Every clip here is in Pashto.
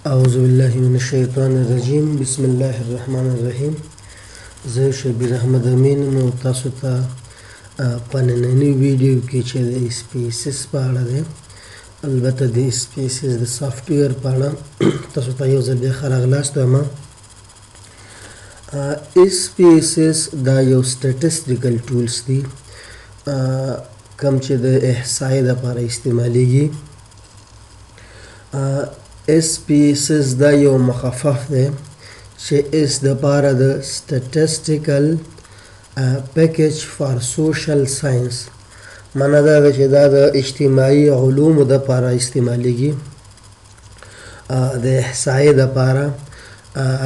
اعوذ بالله من الشیطان الرجیم، بسم الله الرحمن الرحیم. زه شبیر احمد امین یم او تاسو ته په نننۍ ویډیو کې چې د اس پی اس اس په اړه دی، البته د اس پی اس اس د سافټویر په اړه تاسو ته یو ځل بیا ښه راغلاست وایم. اس پی اس اس دا یو سټیټسټیکل ټولز دي کوم چې د احصایې لپاره استعمالیږي. اس پی اس اس دا یو مخفف دی چې اس د پاره د سټیټسټیکل پیکج فار سوشل ساينس، معنی دا ده چې دا د اجتماعي علومو د پاره استعمالیږي، د احصایې د پاره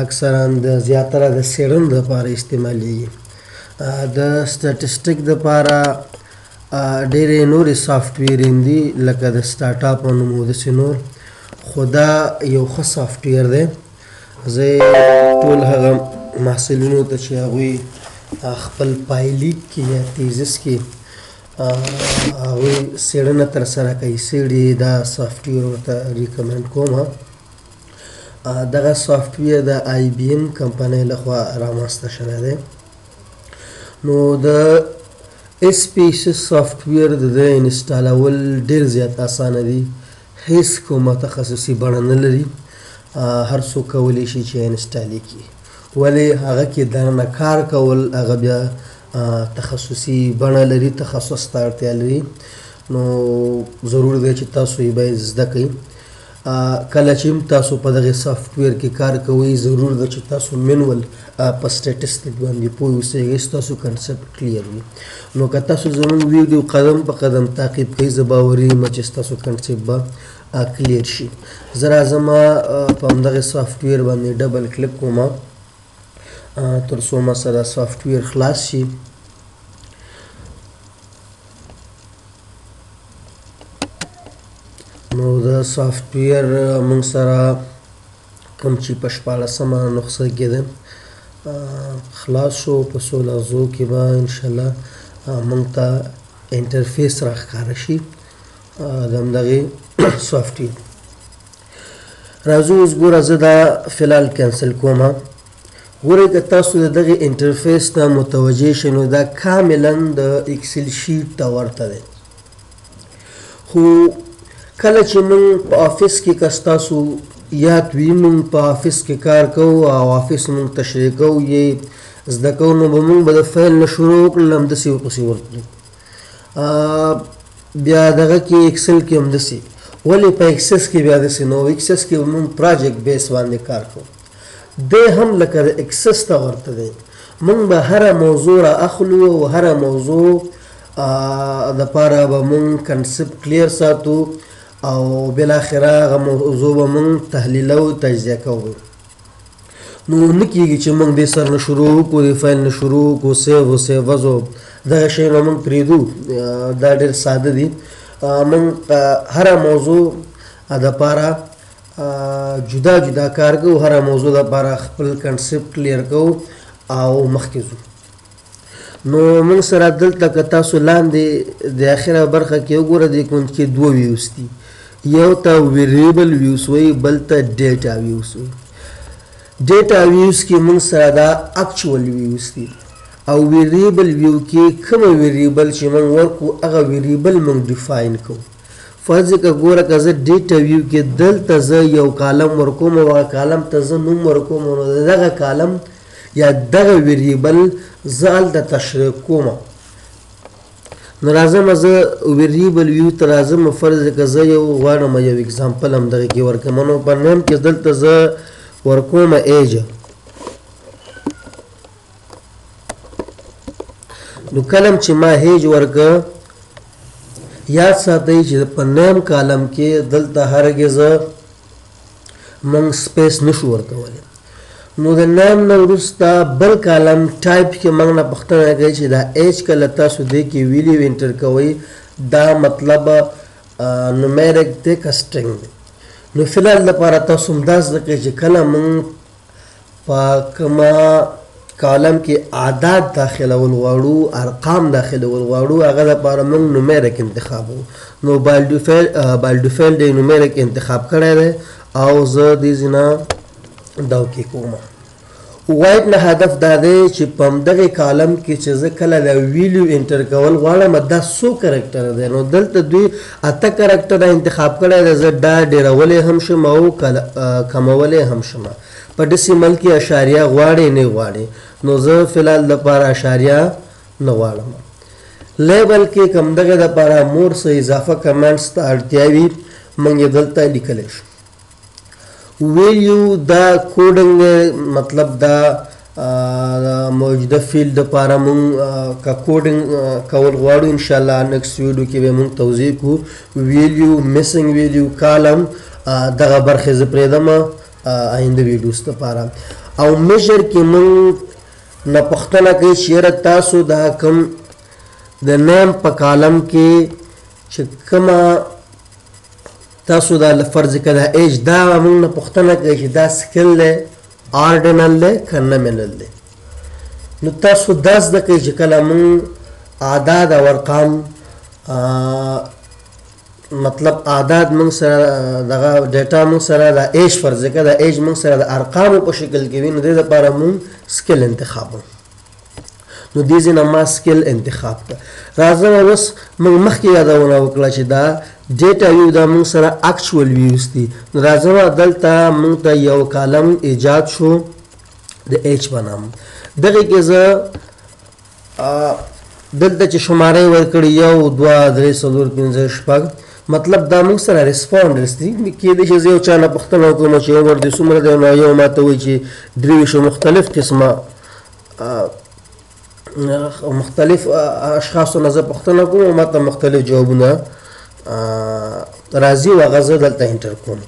اکثرا د زیاتره د څېړنو د پاره استعمالیږي. د سټیټسټیک د پاره ډېرې نورې سافټویر هم دي لکه د سټارټاپ نوم او داسې نور، خو دا یو ښه سافټویر دی. زه ټول هغه محصلینو ته چې هغوی خپل پایلیک کې یا تیزس کې هغوی څېړنه ترسره کوي څېړي، دا سافټویر ورته ریکمنډ کوم. دغه سافټویر د آی بي ایم کمپنۍ لخوا رامنځته شوی دی. نو د اس پی اس سافټویر د ده انسټالول ډېر زیات اسانه دي، هیڅ کومه تخصصي بڼه نه لري، هر څوک کولی شي چې انسټال یې کړي. ولې هغه کې دننه کار کول هغه بیا تخصصي بڼه لري، تخصص ته اړتیا لري، نو ضرور دی چې تاسو یې باید زده کړئ. کله چې هم تاسو په دغه سافټویر کې کار کوئ ضرور ده چې تاسو منول په سټیټسټیک باندې پوه اوسئ، ستاسو کنسپټ کلیر وي. نو که تاسو زموږ ویډیو قدم په قدم تعقیب کړئ، زه باوري یم چې ستاسو کنسپټ به کلیر شي. زه راځم په همدغه سافټویر باندې ډبل کلیک کوم تر څو ما سره سافټویر خلاص شي. نو د سافټویر موږ سره کوم چې په 16مه نسخه کې ده خلاص شو. په څو لحظو کې به انشاءالله موږ ته انټرفیس راښکاره شي د همدغې سافټویر. راځو اوس ګوره زه دا فلحال کینسل کوم. ګورئ که تاسو د دغې انټرفیس ته متوجه شئ نو دا کاملا د اکسل شیټ ته ورته دی. خو کله چې موږ په آفس کې که ستاسو یاد وي موږ په آفس کې کار کوو او آفس موږ تشریح کوو یې زده کوو، نو به موږ به د فایل نه شروع وکړو همداسې ورپسې ورتلو، بیا دغه کې اکسل کې همداسې. ولې په اکسس کې بیا داسې نه و، اکسس کې به موږ پراجیکټ بیس باندې کار کوو. دی هم لکه د اکسس ته ورته دی، موږ به هره موضوع را اخلو او هره موضوع دپاره به موږ کنسپټ کلیر ساتو او بالاخره هغه موضوع به موږ تحلیلو تجزیه کوو. نو نه کېږي چې موږ دې سر نه شروع وکړو، دې فایل نه شروع وکړو، سیو او سیو وزو دغه شیونه موږ پرېږدو. دا ډېر ساده دي. موږ هره موضوع دپاره جدا جدا کار کوو، هره موضوع دپاره خپل کنسپټ کلیر کوو او مخکې ځو. نو موږ سره دلته که تاسو لاندې د اخره برخه کې وګوره دې کونج کې دوه ویوز دي، یو ته ویریبل ویوز وایي، بل ته ډیټا ویوز وایي. ډیټا ویوز کې موږ سره دا اکچوال ویوز دي، او ویریبل ویو کې کومه ویریبل چې موږ ورکو هغه ویریبل موږ ډیفاین کوو. فرض که ګوره که زه ډیټا ویو کې دلته زه یو کالم ورکوم او هغه کالم ته زه نوم ورکوم، نو دغه کالم یا دغه ویریبل زه هلته تشریح کوم. نو راځم زه ویریبل ویو ته راځم. فرض که زه یو غواړم یو اگزامپل هم دغه کې ورکړم، نو په نیم کې دلته زه ورکوم ایج. نو کلم چې ما هیج ورکړ، یاد ساتئ چې په نیم کالم کې دلته هرګز موږ سپیس نشو ورکولی. نو د نیم نه وروسته بل کالم ټایپ کې موږ نه پوښتنه کوي چې دا ایج کله تاسو دې کې ویلیو انټر کوئ، دا مطلب نومیریک دی که سټرینګ دی. نو فلحال دپاره تاسو هم دا زده کړئ چې کله موږ په کومه کالم کې اعداد داخلول غواړو، ارقام داخلول غواړو، هغه لپاره موږ numeric انتخابو. نو by default د numeric انتخاب کړی دی او زه دې ځینه دا okay کوم. white نه هدف دا دی چې په همدغې column کې چې زه کله دا value enter کول غواړم دا څو character دی، نو دلته دوی 8 character انتخاب کړی دی. زه دا ډېرولی هم شم او کمولی هم شم. په decimal کې اشاریه غواړي نه غواړي، نو زه فلحال دپاره اشاریه نه غواړم. label کې کوم دغه دپاره مور څه اضافه comments ته اړتیا وي موږ یې دلته لیکلی شو. value دا coding دی، مطلب دا موجوده field دپاره مونږ که coding کول غواړو انشاءالله next ویډیو کې به مونږ توضیح کړو. value، missing value، column دغه برخې زه پرېږدم آینده videos دپاره. او measure کې مونږ نه پوښتنه کوي چې یاره تاسو دا کوم د name په column کې چې کومه تاسو دا فرض کړه دا ایج، دا مونږ نه پوښتنه کوي چې دا scale دی، ordinal دی که nominal دی. نو تاسو دا زده کوئ چې کله مونږ اعداد او ارقام مطلب اعداد مونږ سره دغه data مونږ سره د ایج فرض کړه دا ایج مونږ سره د ارقامو په شکل کې وي، نو دې لپاره مونږ scale انتخابو. نو دې ځای نه ما scale انتخاب کړ. راځم اوس موږ مخکې یادونه وکړه چې دا data view دا موږ سره actual views دي. نو راځم دلته موږ ته یو column ایجاد شو د ایج په نام. دغې کې زه دلته چې شماره یې ورکړي 1 2 3 4 5 6، مطلب دا موږ سره responders دي. کېدای شي زه یو چا نه پوښتنه وکړم چې عمر دې څومره دی، نو یو ما ته وایي چې 23. مختلف قسمه مختلف اشخاصو نه زه پوښتنه کوم او ما ته مختلف جوابونه راځي او هغه زه دلته enter کوم.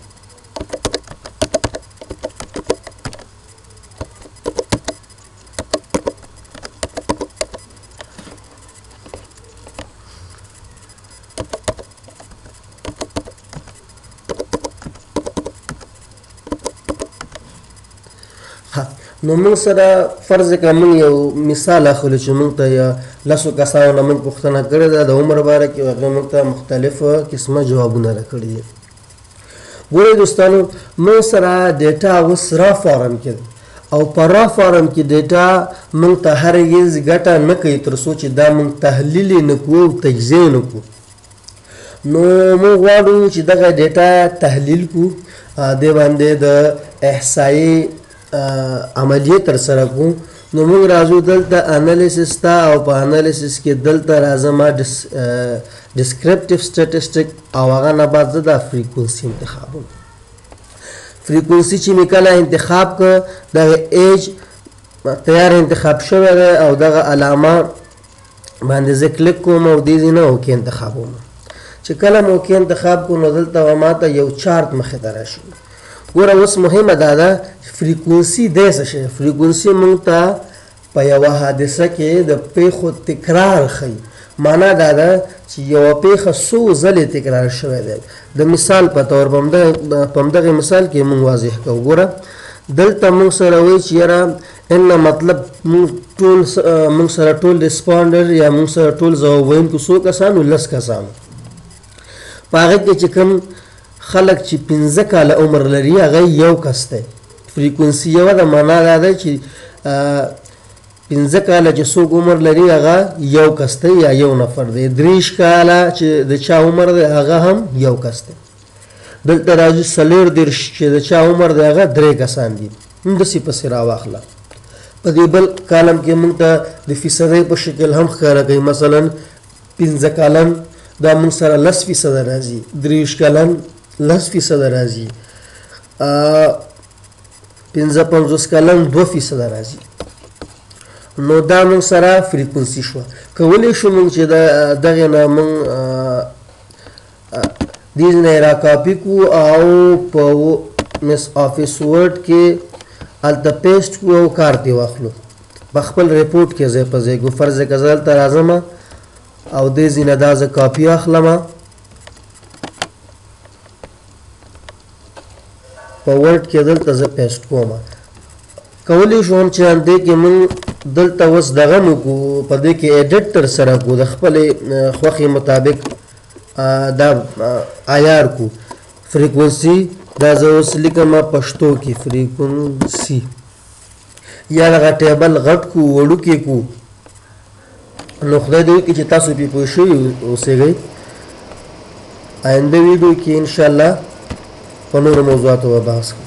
نو موږ سره فرض کړه موږ یو مثال اخلو چې موږ ته یا لسو کسانو نه موږ پوښتنه کړې ده د عمر باره کې، هغې موږ ته مختلف قسمه جوابونه راکړي دي. ګورئ دوستانو، موږ سره data اوس raw form کې ده او په raw form کې data موږ ته هرګز ګټه نه کوي تر څو چې دا موږ تحلیل یې نه کړو او تجزیه یې نه کړو. نو موږ غواړو چې دغه data تحلیل کړو، دې باندې د احصایې عملیه تر سره کړو. نو موږ راځو دلته analysis ته او په analysis کې دلته راځم descriptive statistic او هغه نه بعد زه دا frequency انتخابوم. frequency چې مې کله انتخاب کړ دغه ایج تیار انتخاب شوی دی او دغه علامه باندې زه کلیک کوم او دې ځای نه okay انتخابوم. چې کله مې okay انتخاب کړو نو دلته به ما ته یو چارت مخې ته راشي. ګوره اوس مهمه دا ده frequency دی څه شی. frequency موږ ته په یوه حادثه کې د پیښو تکرار ښیي. معنا دا ده چې یوه پیښه څو ځلې تکرار شوی دی. د مثال په طور په همدغې مثال کې موږ واضح کوو. ګوره دلته موږ سره وایي چې یاره ان مطلب موږ سره ټول responder یا موږ سره ټول ځواب ویونکو څو کسانو، 10 کسانو. په هغه کې چې کوم خلک چې 5 کاله عمر لري هغه یو کس دی. frequency یوه ده، معنا دا ده چې 5 کاله چې څوک عمر لري هغه یو کس دی یا یو نفر دی. 23 کاله چې د چا عمر دی هغه هم یو کس دی. دلته راځي 34 چې د چا عمر دی هغه 3 کسان دي. همداسې پسې راواخله. په دې بل column کې موږ ته د فیصدۍ په شکل هم ښکاره کوي. مثلا 5 کلن دا موږ سره 10% راځي، 23 کلن 10% راځي، 55 کلن 2% راځي. نو دا موږ سره frequency شوه. کولی شو موږ چې دغې نه موږ دې نه یې را کاپي کړو او په MS Office Word کې هلته paste کړو او کار ترې واخلو په خپل report کې ځای په ځای کړو. فرض کړه زه هلته راځم او دې ځای نه دا زه کاپي اخلم، په Word کې دلته زه paste کوم. کولی شو هم چې دې کې موږ دلته اوس دغه مو کو، په دې کې edit تر سره کو، د خپلې خوښې مطابق دا عیار کو. frequency دا زه اوس لیکم پښتو کې frequency، یا دغه table غټ کو وړوکی کو. نو خدای دې وکړي چې تاسو پرې پوه شوي اوسېږئ. آینده ویډیو کې انشاءالله په نورو موضوعاتو به بحث کوو.